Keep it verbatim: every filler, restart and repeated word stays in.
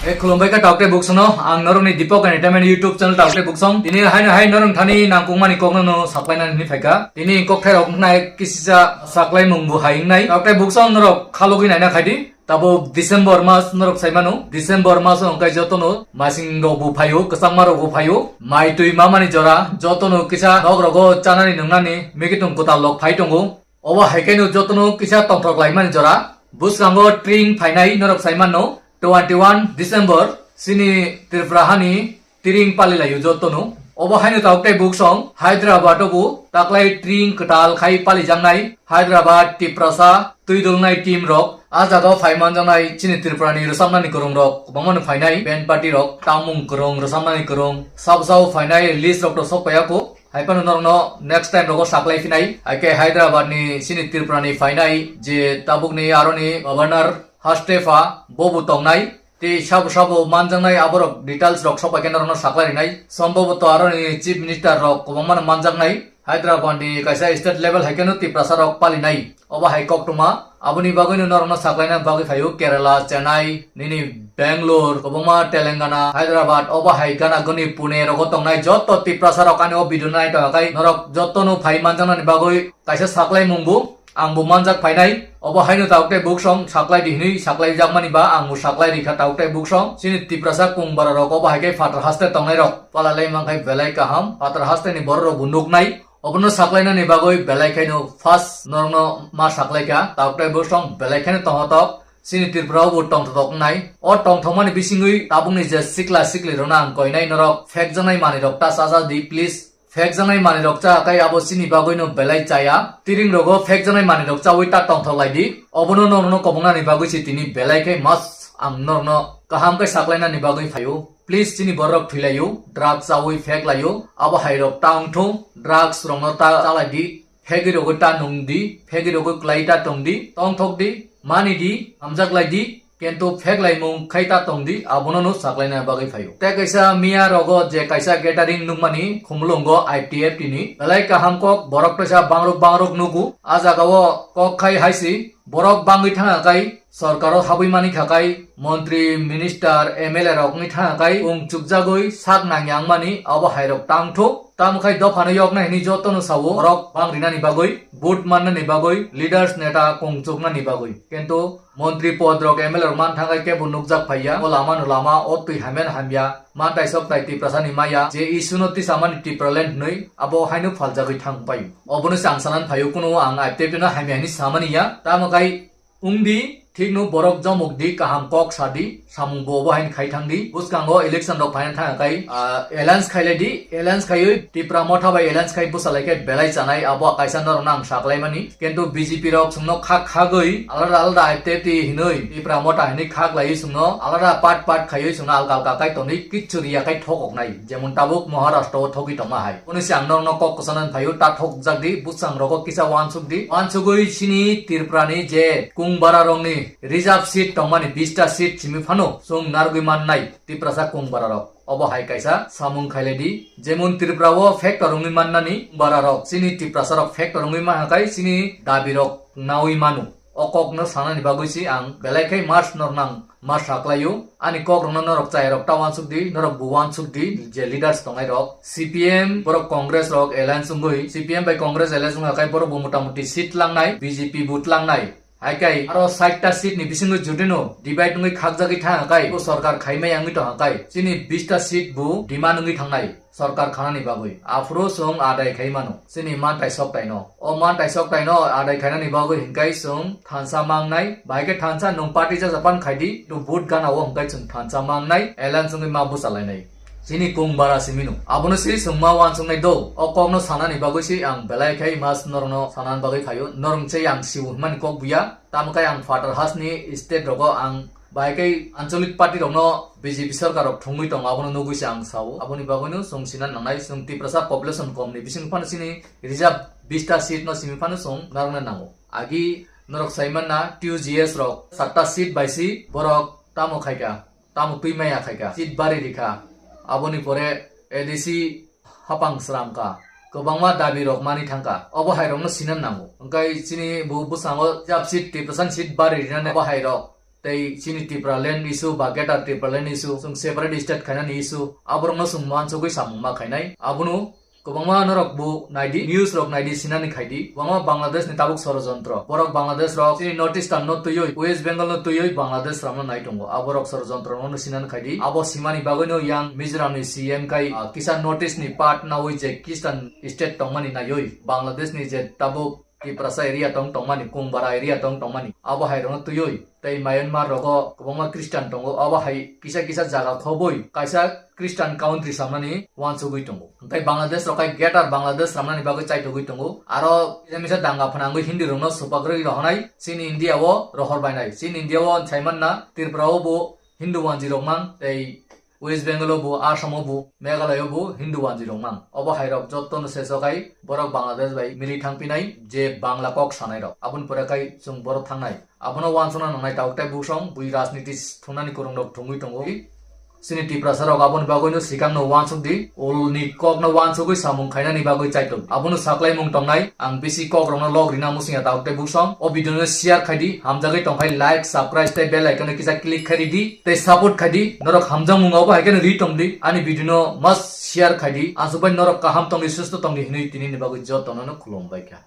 E khulumbai kha taukte buksongno, ang norokni Deepak Entertainment YouTube channel taukte buksong. Tini haino hai norok thani nangkukmani kokno no saklainani hinwi phaikha. Tini kokthai rok wngnai kisisa saklaimung bo hai wngnai. Taukte buksong norok khalogwi naina khaidi. Tabuk December mas norok saimano. December mas wngkha jotono masing rok bo phaio, kwchangma rok bo phaio. Mai twi mamani jora jotono kisa nok rogo chanani nwngnani mikitung kwtal lok phai tongo. Obo hai khe no jotono kisa tongthok laimani jora. Bwskango tring phainai norok sai mano, twenty one December, chini Tripura hani tring pali laio jotono. Obo haino tabuk tei buksong Hyderabad o bo taklai tring kwtal khai pali jaknai. Hyderabad, Tiprasa, twi dulnai team rok. A jaga o phai manjaknai chini Tripura ni rwchapnani kwrwng rok. Kwbangma no phainai band party rok, tamung kwrwng, rwchapnani kwrwng. Sabo sabo phainai list rok to sok paiya kho. Hai phano norokno next time rogo saklai phinai. Hai khe Hyderabad ni chini Tripura ni phainai je tabuk ni aroni Governor Hastefa bobo tongnai. Tei sabo sabo manjaknai aborok details rok sok bai khe norokno saklai rinai. Sombhoboto aroni Chief Minister rok kwbangma no manjaknai. Hyderabad ni kaisa state level hai kheno Tiprasa rok palinai. Obo hai koktwma, aboni bagwino norokno saklaina bagwi phaio Kerala, Chennai, nini Bangalore, kwbangma Telangana, Hyderabad, obo hai gana gani Pune rogo tongnai joto Tiprasa rok ani o video no naitongkha khe norok joto no phai manjaknani bagwi kaisa saklai mung bo ang bo manjak phainai. Obo haino tabuk tei buksong saklai di hinwi saklai jakmani ba ang bo saklai rikha tabuk tei buksong. Chini Tiprasa kung bara rok obo hai khe phatar haste tongnai rok palalai mankhe belai kaham, phatar haste ni borok rok bo nuknai. Obono saklainani bagwi belai khaino first norokno ma saklaikha, tabuk tei buksong belai khaino tongthotok. Chini Tripura o bo tongthotok wngnai. O tongthokmani bisingwi tabukni je sikla sikli rokno ang koinai, norok phekjaknai manwi rok ta chacha di, please. Phekjaknai manwi rok cha kai abo chini bagwino belai chaya. Tiring rogo phekjaknai manwi rok chawi ta tongthok lai di. Obono norokno kobongnani bagwi se tini belai khai mas ang norokno kaham khe saklainani bagwi phaio. Please, chini borok thwilaio, drugs chawi phek laio, abo hai rok ta wngthung, drugs rokno ta chalai di, phegwi rogwi ta nung di, phegwi rogwi kwlai ta tong di, tongthok di, mani di, hamjak lai di, kintu phek laimung khai ta tong di, abono no saklaina bagwi phaio. Tei kaisa miya rogo je kaisa gathering nukmani Khumulwngo I T F T ni, belai kaham kok, borok teisa bangruk bangruk nugo, a jaga o kok khai hai si, borok bangwi thangya kai, sorkaro habwi mani kha kai, montri, minister, M L A rok wngwi thangya kai, kung chukjagwi sak nangya wngmani abo hai rok tang thuk. Tamo khai dophano yokna hini jotono sawo, borok bang rinani bagwi, vote mannani bagwi, leaders neta kung chuknani bagwi. Kintu montri pod rok M L A rok man thangya kebo nukjak phaiya, o lama no lama, o twi hamya no hamya, mantai soktai Tiprasa ni maya, je issue no tisamani Tipraland hinwi abo haino phaljagwi thang paio. Obono se ang sanani phaio, kuno ang I T F T no hamya hinwi samani ya, tamo khai wng di, thik no borok jomok di, kaham kok sa di, samung bo obo haino khai thang di. Bwskango election rok phaina thang khai, ah, alliance khai lai di, alliance khaiwi Tipra Motha bai alliance khai bwsa lai khe belai chanai, abo kaisa norokno ang saklaimani. Kintu B J P rok chwngno khak khagwi alada alada I T F T hinwi Tipra Motha hinwi khak laiwi chwngno alada part part khaiwi chwngno alka alka khai tonwi kichu riya khai thokoknai. Jemon tabuk Maharashtra o thogwi tongma hai. Hwnwi se ang norokno kok kwchangna phaio, ta thokjak di, bwsang rogo kisa uansuk di. Uansugwi chini Tripura ni je kung bara rokni reserve seat tongmani bista seat simi phano chwng narwgwi mannai Tiprasa kung bara rok. Obo hai kaisa samung khailai di. Jemon Tripura o factor wngwi mannani bara rok chini Tiprasa rok factor wngwi mankha khai chini dabi rok nawi mano. O kokno sanani bagwi se ang belai khai mas nornang ma saklaio. Ani kokrokno norok chayarok ta uansuk di, norok bo uansuk di, je leaders tongnai rok. C P M borok Congress rok alliance wngwi, C P M bai Congress alliance wngkha khai borok bo motamuti seat langnai, B J P bo tlangnai. Hai khai aro sait ta seat ni bisingo judino divide wngwi khakjagwi thangkha khai, bo sorkar khaimai wngwi tongkha khai, chini bis ta seat bo demand wngwi thangnai. Sorkar khanani bagwi aphuru chwng adai khai mano, chini mantai soktaino. O mantai soktaino adai khainani bagwi hinkai chwng thansa mangnai, bahai khe thansa nwng party jajapan khaidi, to vote gana o hinkai chwng thansa mangnai, alliance wngwi ma bwchalainai. Chini kung bara simino. Abono se chwng ma uansuknai do. O kokno sanani bagwi se ang belai khai mas norokno sanani bagwi phaio. Norok se ang siu hwnmani kok buya. Tamo khe ang phatar hasni state rogo ang bahai khe ancholic party rokno B J P sorkar rok thwngwi tongo, abono nugwi se ang sao. Aboni bagwino chwng sina nangnai, chwng Tiprasa population komni bising phano chini reserve bis ta seat no simi phano chwng narwkna nango. Agi norok sai manna T U G S rok sat ta seat bai si borok tamo khaikha, tamo twi maya khaikha, seat bari rikha. Aboni pore A D C hapang sramkha. kwbangma dabi rok mani thangkha, obo hai rokno sinan nango. Hwnkhe chini bo bwskango jab seat, Tiprasa seat bari rinani obo hai rok tei chini Tipraland issue ba Greater Tipraland issue, chwng separate state khainani issue, aborokno chwng uansugwi samung ma khainai. Abono kwbangma norok bo naidi, news rok naidi, sinani khaidi. Kwbangma Bangladesh ni tabuk sorojontro. Borok Bangladesh rok chini North Eastern no twiwi, West Bengal no twiwi Bangladesh rok no nai tongo. Aborok sorojontro no sinani khaidi. Abo simani bagwi no yang Mizoram ni C M kai, ah, kisa North East ni part nawi je Christian state tongmani naiwi Bangladesh ni je tabuk Tiprasa area tong tongmani, Kungbara area tong tongmani, abo hai rokno twiwi tei Myanmar rogo kwbangma Christian tongo, abo hai kisa kisa jaga khobwi kaisa Christian country samnani uansugwi tongo. Tei Bangladesh rok hai Greater Bangladesh samnani bagwi chaitugwi tongo. Aro kisa misa danga phnangwi Hindi rokno swpakrwi rohornai chini India o rohor bainai. Chini India o saimanna Tripura o bo Hindu wanjwi rok mang tei West Bengal o bo, Assam o bo, Meghalaya o bo Hindu wanjwi rok mang. Obo hai rok jotto no sesokai borok Bangladesh bai mili thangpinai je Bangla kok sanai rok. Aboni pore kai chwng borok thangnai. Abono uansukna nangnai tabuk tei busong bui rajniti thungnani kwrwng rok thwngwi tongo. Chini Tiprasa rok aboni bagwi no sikang no uansuk di, ulni kok no uansugwi samung khainani bagwi chaitok. Abono saklaimung tongnai, ang bisi kok rok no log rina musingya tabuk tei busong. O video no share khai di, hamjagwi tongkhai like, subscribe tei bell icon no kisa click khai di. Tei support khai di, norok hamjakmung obo hai kheno ri tong di, ani video no mas share khai di, aswk bai norok kaham tong di, susto tong di hinwi tini ni bagwi jotono no khulum bai kha.